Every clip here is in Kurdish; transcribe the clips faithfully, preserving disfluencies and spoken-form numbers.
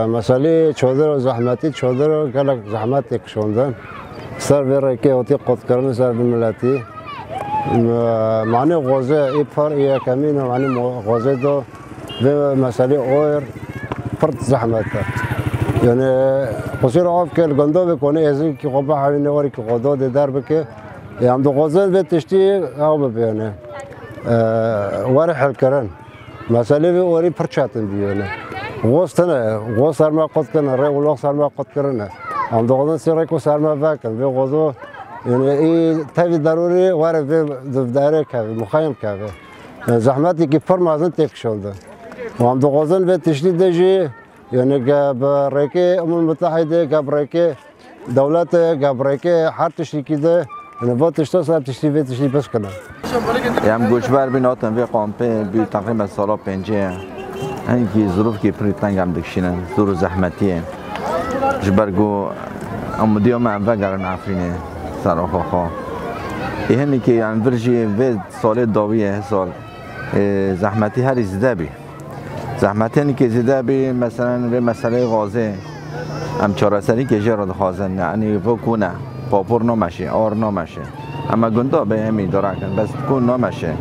Meselê çadir û zehmetî, çadir û gelek zehmet tê kişandin. Ser vê rêkê hatî qutkirin ser vê miletî. M-, manê xwezê, ê par ê yekemîn û manê mo-, xwezê do vê meselê oyer pir zehmet e. Yani, qusûr av ke li gunda vê konê êzî ki xwe bihewîne, werî ki xwe do dê der bike. Em dixwazin vê tiştî ew bibe yani. E, were helkirin. Meselê vê orî pir çetin bûyene. Xwest tine, xwest serma qut kirine, rê û lox serma qut kirine. Em dixwazin sê rêk û serma vekin. Vê xwezo, yani, ê tevî derûrî were vê duvdere keve, muxeyim keve. Yani, zehmetîkî pir mezin tê kişandin. Û em dixwazin vê tiştî de jî, yani, ge bi rêkê Umul Mutehîdê, ge bi rêkê dewletê, ge bi rêkê her tiştîkî de, yani, va tişta ser tiştî vê tiştî piskine. Em goçber bîn hatin vê kampê bû teqrîben sala pêncê ye. Hinkî zirûfkî pirî teng em dikişînin, zor û zehmetî ye. Ji ber ku em diya me em vegerin Efrînê ser axa xwe. Ê hinekî em vir jî vê salê dawî ye, sal, ê, zehmetî herî zide bî. Zehmetên ki zêde bî, meselen, vê meseleyê gazê, em çareserîkê jê re dixwazin. Yanî, vê kû ne, papûr nameşe, ar nameşe. Em ê gunda bê hemî dirakin, bes kû nameşe.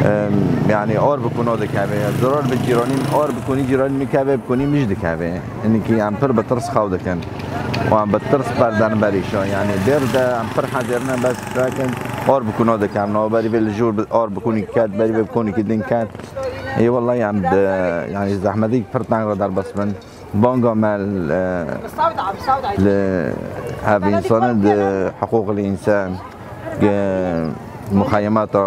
Em, yanî, ar bi kûna dikeve. Zarar bi cîranî, ar bi kûnî cîranî nikeve, bi kûnî mij dikeve. Hinkî em pir bi tirs xew dikin. Û em bi tirs berden berîşa. Yanî, bêr de em pir hezêrine, bes dikin, ar bi kûna dikin. Navberî vê li jor bi, ar bi kûnî ket, berî vê bi kûnî din ket. Ê wellahî em di, yanî zehmetî pir teng re derbas bin. Banga me li, li ev însanan di hiqûqil însan, di muxeyemata,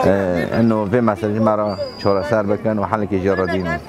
e, ino vê meselê me re çareser bikin û helekê jê re dînin.